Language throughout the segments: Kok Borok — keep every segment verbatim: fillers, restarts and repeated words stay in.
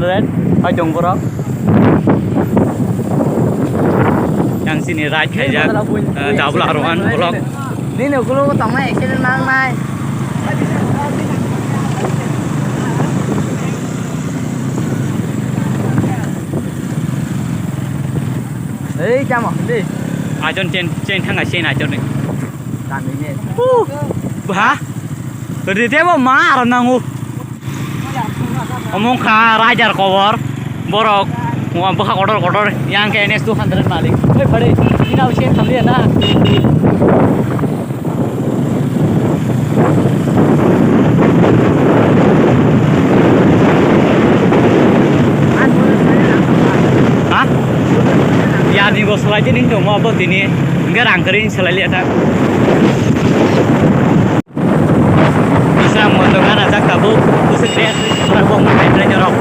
Red, hai tong borok. Yang sini ride khaijak, eh, Dabla Rohan vlog. Nini ukuluk tongma accident mangnai. Ei, jamo, dei. Ajon chen, chen thanga chen ajon ni. Tangwi ne. Uh, bah. Rite bo ma aram nangu. Omong kha rajar kobor. Borok. Wa bwkha kotor kotor. Yang ke N S two hundred malik. Oi, phare. Ina uche thamliya na. Ha? Yarni bo salai tini tongmo abo tini. Hingke rang kwrwi salai liya ta. Bisa mo to gana jak tabuk. Busi dress. Ora bo mo hai dress rok.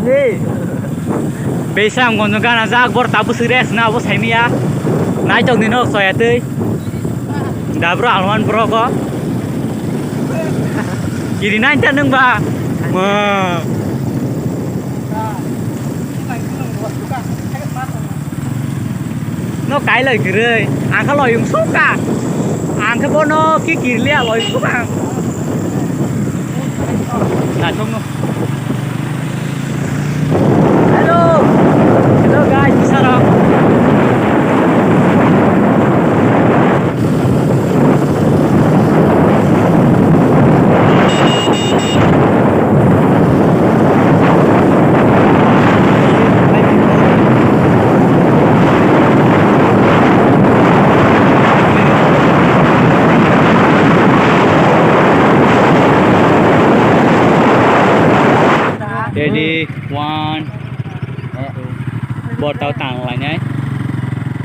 Hey. Beisam gonjo gana jak bor tabu sire sna bo saimiya. Naitok ni nok soya tei. Dabro alwan bro ko. Kiri nai ta nung ba. Ma. No kai loi kwrwi. Ang kha loi wng sok ka. Ang khe bono ki kirliya loi sok ang. Naithok no. Hello. Hello guys, bisarok. Ready, one. Bo tao tang lainai.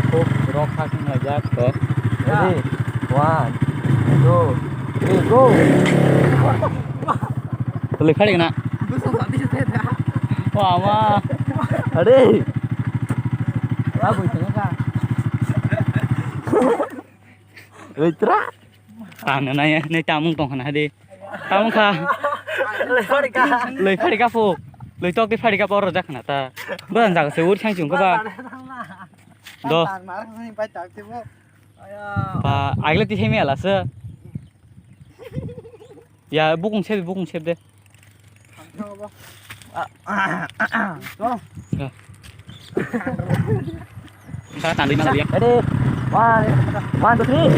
Khub rokha khwng laijak. To. Ready? One, two, three, go! Tuli phari gana. Wa, wa. Ready? Wa, bui tengka. Ready, tra? Tang na nai, nai tamung tong khana de. Tamung kha. Loi phari ka. Loi phari ka phu. Loi tok de phari ka bor jak khana ta. Bwrang jaga se ur sang chung kha ba. Do. Ba, agle ti hemi ala se. Ya, bukung sep, bukung sep de. Sa tandwi ma liya. Ready? One, one, two, three.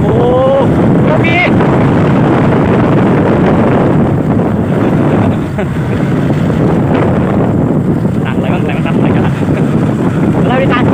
Oh, okay. Tang lai, tang lai, tang lai, tang lai. Lai, tang.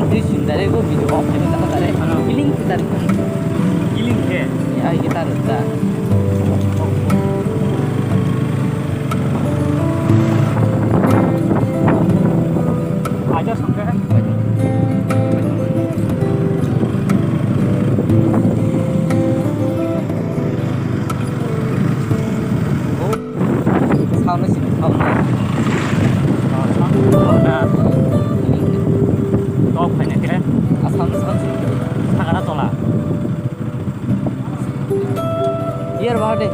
Di sundari ko video off khe ta ta re. Killing kita re. Killing khe? Ya, kita re ta. Aja sangka. Sound no sini, sound no. Oh, sound no na. Kok phaina khe? A sound, sound sini. Sagara tola. Iyar bahar de.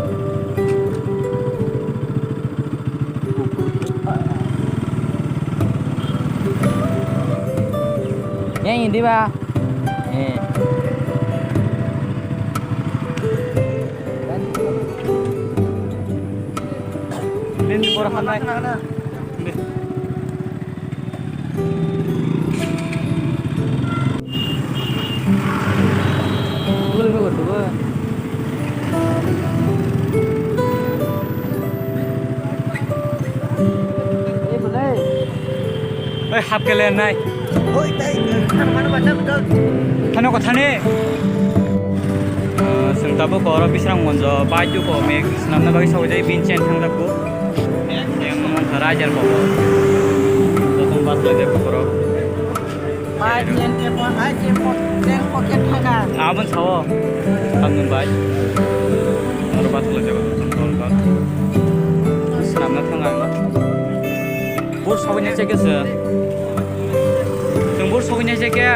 Yang ini ba. Eh. Nini bor hanai. Oi, hap kele nai. Thano ko thani. Ah, chwng tabuk oro Bisramganjo bike ko mek swnamna bagwi sawi jai bin chen thang dakku. Yang man thara jar ko. Joto bus lai de ko oro. Bike chen te po, hai chen po, chen pocket thanga. Abon sao. Abon bike. Oro bus lai de ko. Swnamna thang ang. Bur sawi na cheke se. Chwng bur sawi na cheke.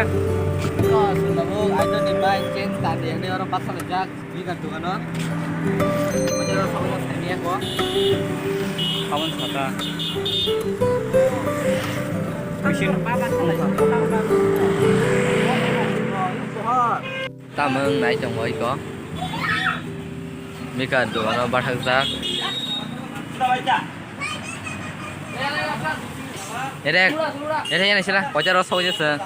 Ko swnamna bo, ai to ni bike chen ta de ni oro bus lai jak. Mika dogano. Bajaro sabon saimiyako. Sabon sata. Bisin. Tamung nai tongo iko. Mika dogano bathakjak. Erek, erek, erek sila, kocharo sojese.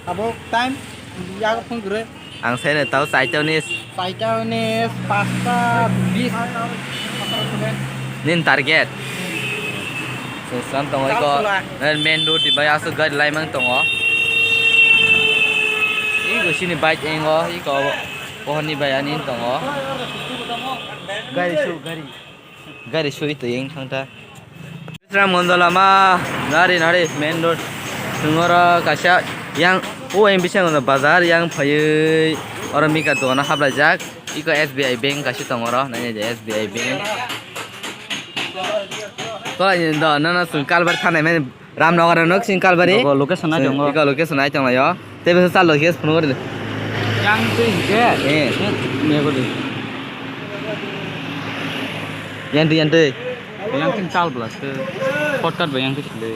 Abo time, yago phone kore. Ang sene tau saitau ni. Saitau ni pasta bis. Nin target. Sesam tongo iko. Char sula. Main road di bai asuk gari laimang tongo. Iko sini bike engo, iko pohoni bai ani tongo. Gari su, gari. Gari sui twi wng thang ta. Bisramganjo lama nari nari main road. Chwng oro kaisa yang o M B C bazar yang phaiwi oro mika dogano haplaijak. Iko S B I bank kaisa tongo oro, nainai de S B I bank. Kolai ni do nono chwng kalbar thanai mani. Ramnagar no sing Kalbari. Iko location nai tongo. Iko location nai tongo yo. Tei bisa chalo khe phone gori. Yang twi hingke. Eh. Me gori. Yang twi, yang twi. Yang tin chal bla se. Shortcut ba yang twi sile.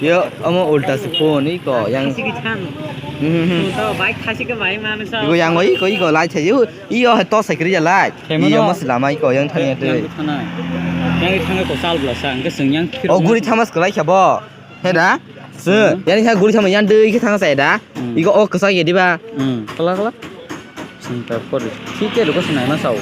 Yo, omo ulta se phone iko yang. Khasi kichan. Hmm, hmm, hmm. Iko yang iko, iko lai chayo. Iyo hai to sai kri ya lai. Khemo no. Iyo mas lama iko yang thani ate. Yang thana. Yang thana ko sal bla sa, angke sing yang phir. O guri thamas kwlai kha bo. He da? Se, hmm. Yang kha guri thama yang dei khe thang sai da. Hmm. Iko o kwsa ye diba? Hmm. Kala kala. Sing ta por. Thik ke ko sanai ma sao.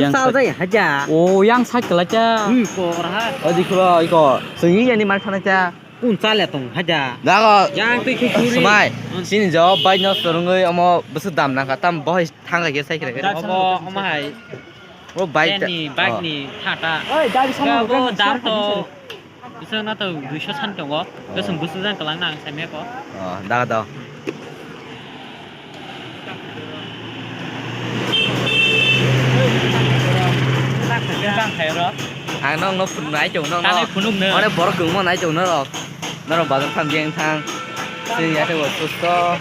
Yang sal jai haja. O yang sai kwlai cha. Hmm, ko ra. O di khulo iko. Sing yang ni mar thana cha. Kun chale tong haja. Dago. Yang twi khe kuri. Smai. Sini jo bike no swrwngwi omo bwswk dam nangkha tam bohai thang khe sai khe. Omo, omo hai. O bike ta-, ni, bike ni thata. Oi, dari sama. Bo dam to. Bisa na to duiso san tongo. Bwswk bwswk jang kwlang nang sai me ko. Oh, dago dago. Ang nokno phunuk nai chong nokno. Tanai phunuk no. Ore borok kwbangma nai chong norok. Norok bazar thang biyang thang. Sini ate bo susto.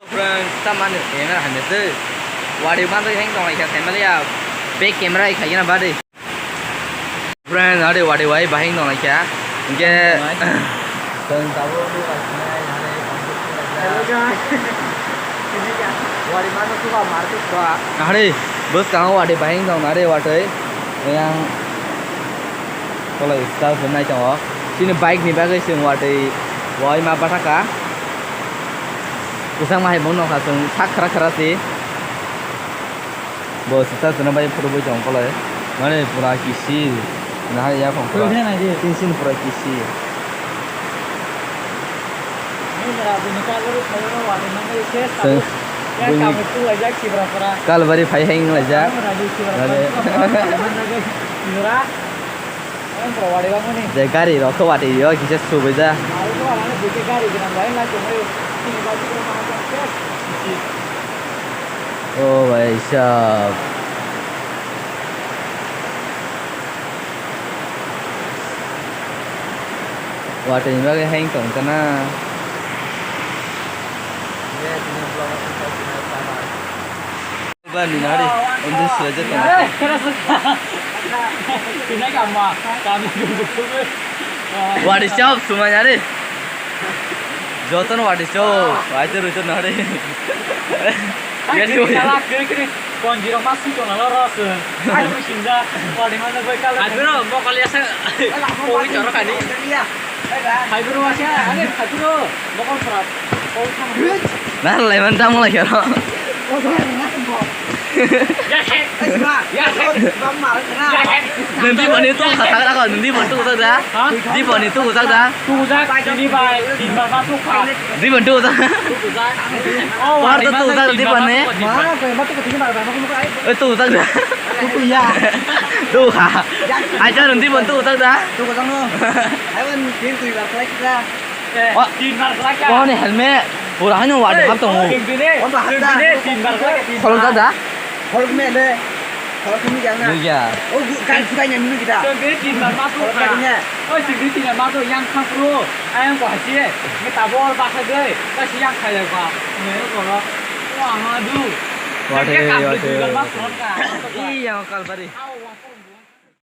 Friends, tamani camera hamya se. Wari bandai hang tong lai kha camera ya. Back camera hai kha yana bade. Friend, ade wade wai bahing nong laikha. Hingke, tong tabo ni wai sinai, ade. Hello, guys. Wari mano suka market suka. Ade, bus kang wade bahing nong ade wade. Yang kolai style se nai tongo. Sini bike ni bagwi sing wade wai ma bathaka. Kusang ma hai bo nokha sing sak khara khara si. Bo sita sina bai phuru bai tong kolai. Mane pura kisir. Nahar ya phang pura. Pura na je. Tin sin pura kisir. Ni mera bini kalbari khayo no wani mane se Teng. Ya bini kamu tu aja kibra pura. Kalbari phai heng laijak. Kamu raja kibra Mane. Pura. Kibra. Em pura wadi bang ni. Je gari rok to wadi yo kisa subida. Aru to mane bini gari gina bai na to mai. Kini baju ko ma ha. Oh bhai sahab. Watwi ni bagwi hang tong kana. Ba ni nari, undi sila je tong. Watwi sahab sumai nari. Jotono watwi sahab, waite rwito nari. Ai, kiri kala, kiri, kiri. Konjirok ma sui tongna lo ro se. Ai, sinja. Wadi mana bai kala. Ai, bro, mokol ya se. Koi choro kani. Hai, bro, wasa, ane, hai, bro, mokol pura. Koi thang. Nah, lai man tamo lai kero. Ya, he. Ya, he. Ya, he. Nanti bani tu kata kata kau, nanti bani tu kata kata. Ha? Di bani tu kata kata. Tu kata, ini bai, di bani tu kata. Di bani tu kata. Kata tu tak di bani. Eh, tu tak dah. Tu ha. Aja nanti bantu tak dah. Oh, oh, ni helmet. Pura hanya wadi hap tong. Kolom tak dah. Khorok thumwi ya na? Nukya. Oh, gu-, kai phukai nya minu kita. Tong kiri tin bar ma tu kha. Khorok thumwi nya. Oi, tin kiri tin bar ma tu yang khang pro. Ayang ko hasi. Ngi tabor ba kha dei. Ka si yang kha ya ba. Ne ko ro. Wa ma du. Wate, wate. Tin kiri tin bar ma khorok ka. Ih, yang kalbari.